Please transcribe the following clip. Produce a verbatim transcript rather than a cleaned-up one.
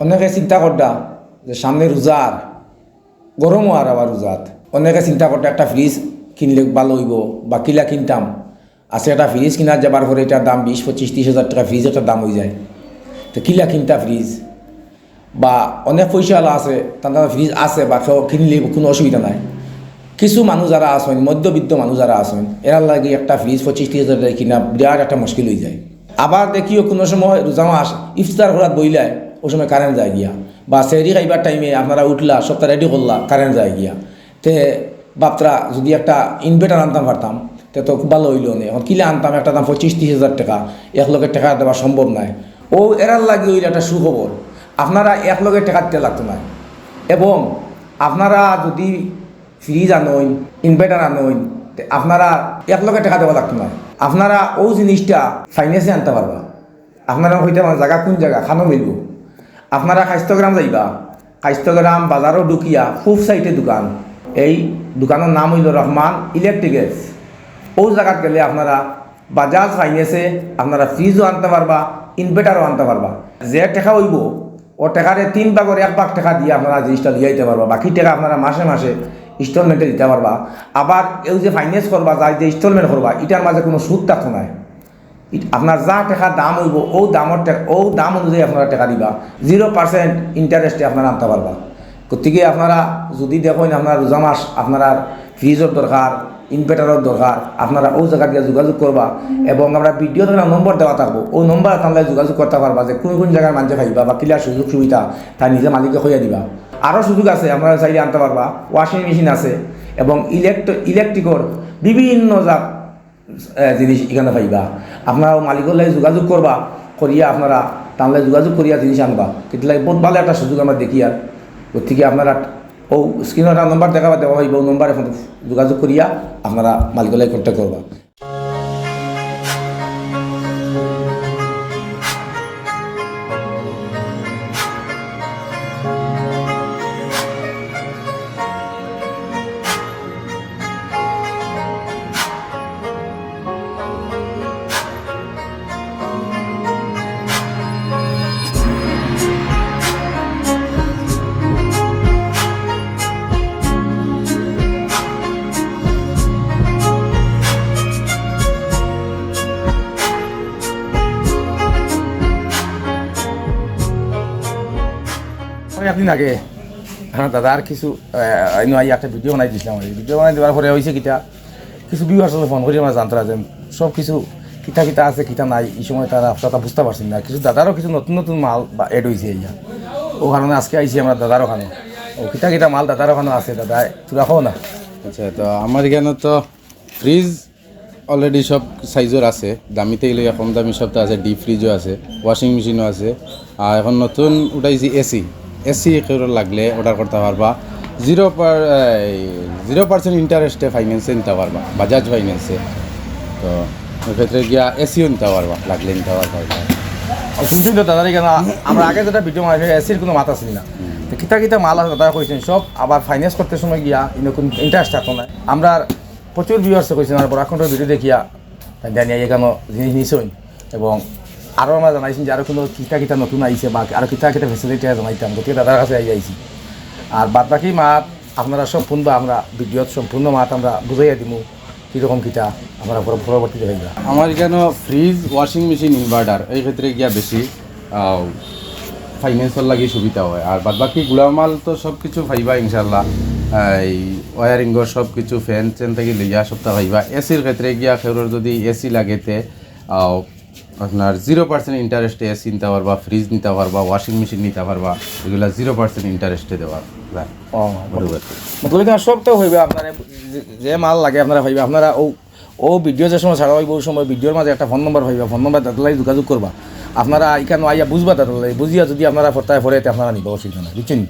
অনেকে চিন্তা কররা যে সামনে রোজার, গরমও আর আবার রোজাত। অনেকে চিন্তা কররা একটা ফ্রিজ কিনলে ভালা অইবো বা কিলা কিনতাম। আজকে একটা ফ্রিজ কিনার যাবার পরে এটার দাম বিশ, পঁচিশ, ত্রিশ হাজার টেকা ফ্রিজ একটা দাম অইযায়। তো কিলা কিনতা ফ্রিজ? বা অনেক পয়সাআলা আছে, তান তান ফ্রিজ আছে বা কেউ কিনলে কুনু অসুবিধা নাই। কিছু মানুষ যারা আছইন, মধ্যবিত্ত মানুষ যারা আছইন, এরার লাগি একটা ফ্রিজ পঁচিশ, ত্রিশ হাজার টেকা কিনা বিরাট একটা মুশকিল অইযায়। আবার দেখিও কুনু সময় রোজা মাস ইফতার করাত বইলায়, অউ সময় কারেন্ট যায় গিয়া। বা সেহরি খাইবার টাইমে আপনারা উঠলা, সবতা রেডি করলা, কারেন্ট যায় গিয়া। তে ভাবরা যুদি একটা ইনভার্টার আনতাম পারতাম, তে তো খুব ভালা অইলো নে। এখন কিলা আনতাম, একটা দাম পঁচিশ, ত্রিশ হাজার টেকা, একলগে টেকা দেওয়া সম্ভব নায়। অউ এরার লাগি অইলো একটা সুখবর, আপনারা একলগে টেকা দিতা লাগতো নায়। এবং আপনারা যুদি ফ্রিজ আনইন, ইনভার্টার আনইন, তে আপনারা একলগে টেকা দেওয়া লাগতো নায়। আপনারা অউ জিনিসটা ফাইন্যান্সে আনতা পারবা। আপনারা কইতা পারবা জাগা কুন জাগা, খানো মিলবো। আপনারা কাইস্তগ্রাম যাইবা, কাইস্তগ্রাম বাজারো ঢুকিয়া পুব সাইডে দোকান, এই দোকানর নাম অইলো রহমান ইলেকট্রিক্যালস। অউ জাগাত গেলে আপনারা বাজাজ ফাইন্যান্সে আপনারা ফ্রিজও আনতা পারবা, ইনভার্টারও আনতা পারবা। যে টেকা অইবো, অউ টেকারে তিন ভাগর এক ভাগ টেকা দিয়া আপনারা জিনিসটা লইয়া আইতা পারবা। বাকি টেকা আপনারা মাসে মাসে ইনস্টলমেন্টে দিতা পারবা। আবার অউ যে ফাইন্যান্স করবা, যাই যে ইনস্টলমেন্ট করবা, ইটার মাঝে কুনু সুদ থাকতো নায়। ইট-, আপনার যা টেকা দাম অইবো, অউ দামর টে-, অউ দাম অনুযায়ী আপনারা টেকা দিবা। জিরো পার্সেন্ট ইন্টারেস্টে আপনারা আনতা পারবা। গতিকে আপনারা যুদি দেখইন আপনার রোজা মাস, আপনারার ফ্রিজর দরকার, ইনভার্টারর দরকার, আপনারা অউ জাগাত গিয়া যোগাযোগ করবা। এবং আমরা ভিডিওত একটা নম্বর দেওয়া থাকবো, অউ নম্বর আপনারা যোগাযোগ করতা পারবা যে কুন কুন জাগার মাঝে পাইবা বা কিলা সুযোগ সুবিধা, তাই নিজে মালিকে কইয়া দিবা। আরও সুযোগ আছে, আপনারা চাইলে আনতা পারবা, ওয়াশিং মেশিন আছে এবং ইলেকট্র-, ইলেকট্রিকর বিভিন্ন জাত, এ, জিনিস ইখানো পাইবা। আপনারা অউ মালিকর লগে যোগাযোগ করবা, করিয়া আপনারা তান লগে যোগাযোগ করিয়া জিনিস আনবা। কিতার লাগি বউত ভালা একটা সুযোগ আমরা দেখিয়ার। গতিকে আপনারা অউ স্ক্রিনো একটা নম্বর দেওয়া, দেওয়া অইবো, অউ নম্বরে ফোন যোগাযোগ করিয়া আপনারা মালিকর লগে কন্ট্যাক্ট করবা। আমি একদিন আগে আমার দাদার কিছু, আহ, ইনো আইয়া একটা ভিডিও বানাই দিছিলাম। অউ ভিডিও বানাই দেওয়ার পরে অইছে কিতা, কিছু ভিউয়ার্স ফোন করি আমরা জানতারা যে সব কিছু কিতা কিতা আছে, কিতা নাই, ই সময় তারা আপনারা বুঝতা পারছইন না। কিছু দাদারও কিছু নতুন নতুন মাল বা অ্যাড অইছে ইয়া। অউ কারণে আজকে আইছি আমরা দাদার ওখানো। অউ কিতা কিতা মাল দাদার ওখানো আছে, দাদা, থুড়া কও না। আচ্ছা, তো আমার ইখানো তো ফ্রিজ already সব সাইজর আছে, দামি থাকি লইয়া কম দামি সবতা আছে, ডিপ ফ্রিজও আছে, ওয়াশিং মেশিনও আছে। আর এখন নতুন উঠাইছি এসি। এসি কেউর লাগলে অর্ডার করতা পারবা, জিরো পার-, এই, জিরো পার্সেন্ট ইন্টারেস্টে ফাইন্যান্সে নিতা পারবা, বাজাজ ফাইন্যান্সে। তো অউ ক্ষেত্রে গিয়া এসিও নিতা পারবা, লাগলে নিতা পারবা। আর শুনছইন তো দাদার ইখানো, আমরা আগে যেটা ভিডিও বানাইছি, এসির কুনু মাত আছিল না। তো কিতা কিতা মাল আছে দাদায় কইছইন সব, আবার ফাইন্যান্স করতে সময় গিয়া ইনো কুনু ইন্টারেস্ট থাকতো না। আমরা প্রচুর ভিউয়ার্সে কইছইন, আর বরাক কন্ট্রোল ভিডিও দেখিয়া তাইন জানি ইখানো জিনিস নিছইন। এবং আরও আমরা জানাইছইন যে আরও কুনু কিতা কিতা নতুন আইছে বা আরও কিতা কিতা ফেসিলিটি জানাইতাম, গতিকে দাদার কাছে আই আইছি। আর বাদ বাকি মাত আপনারা সব হুনবা, আমরা ভিডিওত সম্পূর্ণ মাত আমরা বুঝাইয়া দিমু, কিরকম কিতা আপনারা পর-, পরবর্তীতে পাইবা। আমার ইখানো ফ্রিজ, ওয়াশিং মেশিন, ইনভার্টার, এই ক্ষেত্রে গিয়া বেশি, আহ, ফাইন্যান্সর লাগি সুবিধা অয়। আর বাদ বাকি গুড়া মাল তো সব কিছু পাইবা ইনশাল্লাহ, এই ওয়ারিংর সব কিছু, ফ্যান ট্যান থাকি লইয়া সবতা পাইবা। এসির ক্ষেত্রে গিয়া কেউর যুদি এসি লাগে তে, আহ, আপনার জিরো পার্সেন্ট ইন্টারেস্টে এসি নিতা পারবা, ফ্রিজ নিতা পারবা, ওয়াশিং মেশিন নিতা পারবা, ইগুলা জিরো পার্সেন্ট ইন্টারেস্টে দেওয়া যায়। ও, মধ্যবর্তী। মতলব ইখানো সবতা পাইবা আপনারা, যে, যে মাল লাগে আপনারা পাইবা। আপনারা অউ, অউ ভিডিও যে সময় ছাড়া অইবো, অউ সময় ভিডিওর মাঝে একটা ফোন নম্বর পাইবা, ফোন নম্বর দাদার লগে যোগাযোগ করবা। আপনারা ইখানো আইয়া বুঝবা দাদার লগে, বুঝিয়া যুদি আপনারা পড়তায় পড়ে, তে আপনারা নিবা, অসুবিধা নাই, বুঝছইন?